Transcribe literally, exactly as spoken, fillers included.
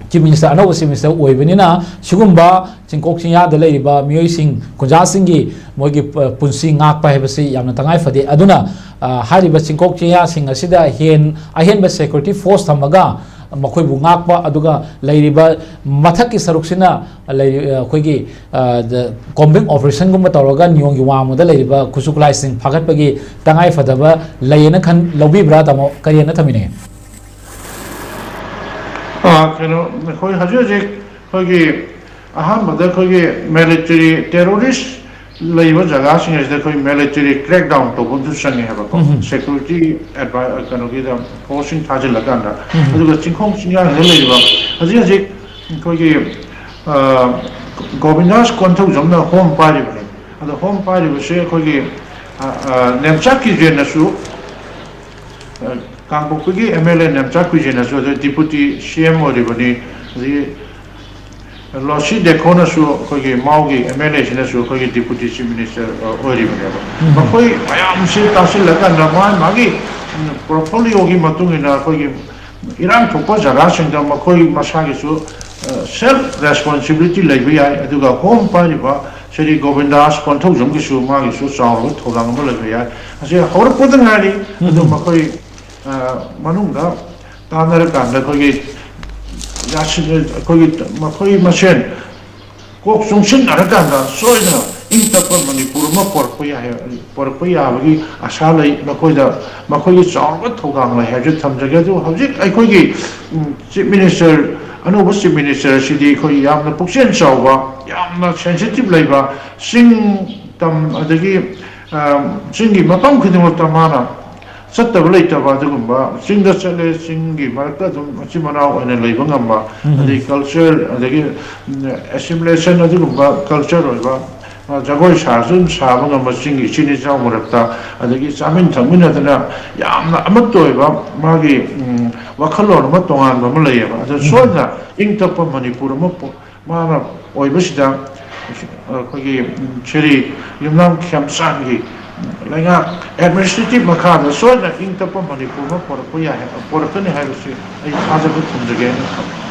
Chief minister, ꯑꯅꯧꯕ chief minister ꯑꯣꯏꯕꯅꯤꯅ, ꯁꯤꯒꯨꯝꯕ ꯆꯤꯡꯈꯣꯛ ꯆꯤꯡꯌꯥꯗ ꯂꯩꯔꯤꯕ ꯃꯤꯑꯣꯏꯁꯤꯡ, ꯈꯨꯟꯖꯥꯁꯤꯡꯒꯤ ꯃꯣꯏꯒꯤ ꯄ-, ꯄꯨꯟꯁꯤ ꯉꯥꯛꯄ ꯍꯥꯏꯕꯁꯤ ꯌꯥꯝꯅ ꯇꯉꯥꯏ ꯐꯗꯦ꯫ ꯑꯗꯨꯅ, ꯑ, ꯍꯥꯏꯔꯤꯕ ꯆꯤꯡꯈꯣꯛ ꯆꯤꯡꯌꯥꯁꯤꯡ ꯑꯁꯤꯗ ꯍꯦꯟ-, ꯑꯍꯦꯟꯕ ꯁꯦꯀ꯭ꯌꯨꯔꯤꯇꯤ ꯐꯣꯔꯁ ꯊꯝꯃꯒ ꯃꯈꯣꯏꯕꯨ ꯉꯥꯛꯄ, ꯑꯗꯨꯒ ꯂꯩꯔꯤꯕ ꯃꯊꯛꯀꯤ ꯁꯔꯨꯛꯁꯤꯅ ꯂꯩꯔꯤ-, ꯑ, ꯑꯩꯈꯣꯏꯒꯤ, ꯑ, ꯗ-, ꯀꯣꯝꯕꯤꯡ ꯑꯣꯄꯔꯦꯁꯟꯒꯨꯝꯕ ꯇꯧꯔꯒ ꯅꯤꯌꯣꯝꯒꯤ ꯋꯥꯡꯃꯗ ꯂꯩꯔꯤꯕ ꯈꯨꯠꯁꯨ ꯈꯨꯠꯂꯥꯏꯁꯤꯡ ꯐꯥꯒꯠꯄꯒꯤ ꯇꯉꯥꯏ ꯐꯗꯕ ꯂꯩꯌꯦꯅ ꯈꯟ-, ꯂꯧꯕꯤꯕ꯭ꯔꯥ, ꯇꯥꯃꯣ? ꯀꯔꯤ ꯍꯥꯏꯅ ꯊꯝꯕꯤꯅꯤꯡꯉꯤ? ꯑ, ꯀꯩꯅꯣ, ꯑꯩꯈꯣꯏ ꯍꯧꯖꯤꯛ ꯍꯧꯖꯤꯛ ꯑꯩꯈꯣꯏꯒꯤ ꯑꯍꯥꯟꯕꯗ ꯑꯩꯈꯣꯏꯒꯤ ꯃꯤꯂꯤꯇꯔꯤ ꯇꯦꯔꯣꯔꯤꯁ ꯂꯩꯕ ꯖꯒꯥꯁꯤꯡ ꯑꯁꯤꯗ ꯑꯩꯈꯣꯏ ꯃꯤꯂꯤꯇꯔꯤ ꯀ꯭ꯔꯦꯛꯗꯥꯎꯟ ꯇꯧꯕ ꯑꯃꯁꯨ ꯆꯪꯉꯦ ꯍꯥꯏꯕꯀꯣ꯫ ꯎꯝ꯫ ꯁꯦꯀ꯭ꯌꯨꯔꯤꯇꯤ ꯑꯦꯗꯚꯥꯏ-, ꯀꯩꯅꯣꯒꯤꯗ ꯐꯣꯔꯁꯁꯤꯡ ꯊꯥꯖꯤꯜꯂꯀꯥꯟꯗ꯫ ꯎꯝ꯫ ꯑꯗꯨꯒ ꯆꯤꯡꯈꯣꯡ ꯆꯤꯡꯌꯥꯁꯤꯗ ꯂꯩꯔꯤꯕ ꯍꯧꯖꯤꯛ ꯍꯧꯖꯤꯛ ꯑꯩꯈꯣꯏꯒꯤ, ꯑ, ꯒꯣꯕꯤꯟꯗꯥꯁ ꯀꯣꯟꯊꯧꯖꯝꯅ ꯍꯣꯝ ꯄꯥꯏꯔꯤꯕꯅꯤ꯫ ꯑꯗꯣ ꯍꯣꯝ ꯄꯥꯏꯔꯤꯕꯁꯦ ꯑꯩꯈꯣꯏꯒꯤ, ꯑ, ꯑ, ꯅꯦꯝꯆꯥꯛ ꯀꯤꯖꯦꯟꯅꯁꯨ, ꯑ, ꯀꯥꯡꯄꯣꯛꯄꯤꯒꯤ ꯑꯦꯝ ꯑꯦꯜ ꯑꯦ ꯅꯦꯝꯆꯥꯛ ꯀꯤꯖꯦꯟꯅꯁꯨ, ꯑꯗꯨ ꯗꯤꯄꯨꯇꯤ ꯁꯤ ꯑꯦꯝ ꯑꯣꯏꯔꯤꯕꯅꯤ, ꯑꯗꯒꯤ ꯂꯣꯁꯤ ꯗꯦꯈꯣꯅꯁꯨ, ꯑꯩꯈꯣꯏꯒꯤ ꯃꯥꯎꯒꯤ ꯑꯦꯝ ꯑꯦꯜ ꯑꯦꯁꯤꯅꯁꯨ ꯑꯩꯈꯣꯏꯒꯤ ꯗꯤꯄꯨꯇꯤ ꯆꯤꯐ ꯃꯤꯅꯤꯁꯇꯔ, ꯑ, ꯑꯣꯏꯔꯤꯕꯅꯦꯕ꯫ ꯎꯝ꯫ ꯃꯈꯣꯏ ꯃꯌꯥꯝꯁꯤ ꯇꯥꯁꯤꯜꯂꯀꯥꯟꯗ ꯃꯥꯒꯤ ꯃꯥꯒꯤ, ꯎꯝ, ꯄꯣꯔꯠꯐꯣꯂꯤꯌꯣꯒꯤ ꯃꯇꯨꯡ ꯏꯟꯅ ꯑꯩꯈꯣꯏꯒꯤ ꯏꯔꯥꯡ ꯊꯣꯛꯄ ꯖꯒꯥꯁꯤꯡꯗ ꯃꯈꯣꯏ ꯃꯁꯥꯒꯤꯁꯨ, ꯑ, ꯁꯦꯜꯐ ꯔꯦꯁꯄꯣꯟꯁꯤꯕꯤꯂꯤꯇꯤ ꯂꯩꯕ ꯌꯥꯏ꯫ ꯑꯗꯨꯒ ꯍꯣꯝ ꯄꯥꯏꯔꯤꯕ ꯁ꯭ꯔꯤ ꯒꯣꯕꯤꯟꯗꯥꯁ ꯀꯣꯟꯊꯧꯖꯝꯒꯤꯁꯨ ꯃꯥꯒꯤꯁꯨ ꯆꯥꯎꯔꯕ ꯊꯧꯗꯥꯡ ꯑꯃ ꯂꯩꯕ ꯌꯥꯏ꯫ ꯑꯁꯤ ꯍꯧꯔꯛꯄꯗ ꯉꯥꯏꯔꯤ꯫ ꯑꯗꯨ ꯎꯝ꯫ ꯃꯈꯣꯏ, ꯑ, ꯃꯅꯨꯡꯗ ꯇꯥꯟꯅꯔꯀꯥꯟꯗ ꯑꯩꯈꯣꯏꯒꯤ ꯌꯥꯁꯤꯟ-, ꯑꯩꯈꯣꯏꯒꯤ ꯃꯈꯣꯏ ꯃꯁꯦꯟ ꯀꯣꯛ ꯆꯨꯡꯁꯤꯟꯅꯔꯀꯥꯟꯗ ꯁꯣꯏꯗꯅ ꯏꯪ ꯇꯞꯄ ꯃꯅꯤꯄꯨꯔ ꯑꯃ ꯄꯣꯔꯛꯄ ꯌꯥꯏ, ꯄꯣꯔꯛꯄ ꯌꯥꯕꯒꯤ ꯑꯁꯥ ꯂꯩ꯫ ꯃꯈꯣꯏꯗ, ꯃꯈꯣꯏꯒꯤ ꯆꯥꯎꯔꯕ ꯊꯧꯗꯥꯡ ꯂꯩ ꯍꯥꯏꯕꯁꯤ ꯊꯝꯖꯒꯦ꯫ ꯑꯗꯨ ꯍꯧꯖꯤꯛ ꯑꯩꯈꯣꯏꯒꯤ, ꯎꯝ, ꯆꯤꯐ ꯃꯤꯅꯤꯁꯇꯔ, ꯑꯅꯧꯕ ꯆꯤꯐ ꯃꯤꯅꯤꯁꯇꯔ ꯑꯁꯤꯗꯤ ꯑꯩꯈꯣꯏ ꯌꯥꯝꯅ ꯄꯨꯛꯆꯦꯜ ꯆꯥꯎꯕ, ꯌꯥꯝꯅ ꯁꯦꯟꯁꯤꯇꯤꯚ ꯂꯩꯕ, ꯆꯤꯡ, ꯇꯝ, ꯑꯗꯒꯤ, ꯑ, ꯆꯤꯡꯒꯤ ꯃꯐꯝ ꯈꯨꯗꯤꯡꯃꯛꯇ ꯃꯥꯅ ꯆꯠꯇꯕ ꯂꯩꯇꯕ ꯑꯗꯨꯒꯨꯝꯕ, ꯆꯤꯡꯗ ꯆꯠꯂꯦ, ꯆꯤꯡꯒꯤ ꯃꯔꯛꯇ ꯑꯗꯨꯝ ꯃꯆꯤꯟ ꯃꯅꯥꯎ ꯑꯣꯏꯅ ꯂꯩꯕ ꯉꯝꯕ, ꯎꯝ꯫ ꯑꯗꯒꯤ ꯀꯜꯆꯔ, ꯑꯗꯒꯤ, ꯎꯝ, ꯑꯦꯁꯤꯃꯤꯂꯦꯁꯟ ꯑꯗꯨꯒꯨꯝꯕ ꯀꯜꯆꯔ ꯑꯣꯏꯕ, ꯑ, ꯖꯒꯣꯏ ꯁꯥꯔꯁꯨ ꯑꯗꯨꯝ ꯁꯥꯕ ꯉꯝꯕ ꯆꯤꯡꯒꯤ ꯏꯆꯤꯟ ꯏꯆꯥꯎ ꯃꯔꯛꯇ, ꯑꯗꯒꯤ ꯆꯥꯃꯤꯟ ꯊꯛꯃꯤꯟꯅꯗꯅ ꯌꯥꯝꯅ ꯑꯃꯠꯇ ꯑꯣꯏꯕ ꯃꯥꯒꯤ, ꯎꯝ, ꯋꯥꯈꯜꯂꯣꯟ ꯑꯃ ꯇꯣꯉꯥꯟꯕ ꯑꯃ ꯂꯩꯌꯦꯕ꯫ ꯑꯗꯨ ꯎꯝ꯫ ꯁꯣꯏꯗꯅ ꯏꯪ ꯇꯞꯄ ꯃꯅꯤꯄꯨꯔ ꯑꯃ ꯄꯨ-, ꯃꯥꯅ ꯑꯣꯏꯕꯁꯤꯗ ꯑꯩꯈꯣꯏꯒꯤ ꯁ꯭ꯔꯤ ꯌꯨꯝꯅꯥꯝ ꯈꯦꯝꯆꯥꯟꯒꯤ ꯂꯩꯉꯥꯛ ꯑꯦꯗꯃꯤꯅꯤꯁꯇ꯭ꯔꯦꯇꯤꯚ ꯃꯈꯥꯗ ꯁꯣꯏꯗꯅ ꯏꯪ ꯇꯞꯄ ꯃꯅꯤꯄꯨꯔ ꯑꯃ ꯄꯣꯔꯛꯄ ꯌꯥꯏ, ꯄꯣꯔꯛꯀꯅꯤ ꯍꯥꯏꯕꯁꯤ ꯑꯩ ꯊꯥꯖꯕ ꯊꯝꯖꯒꯦ ꯍꯥꯏꯅ ꯈꯜꯂꯤ꯫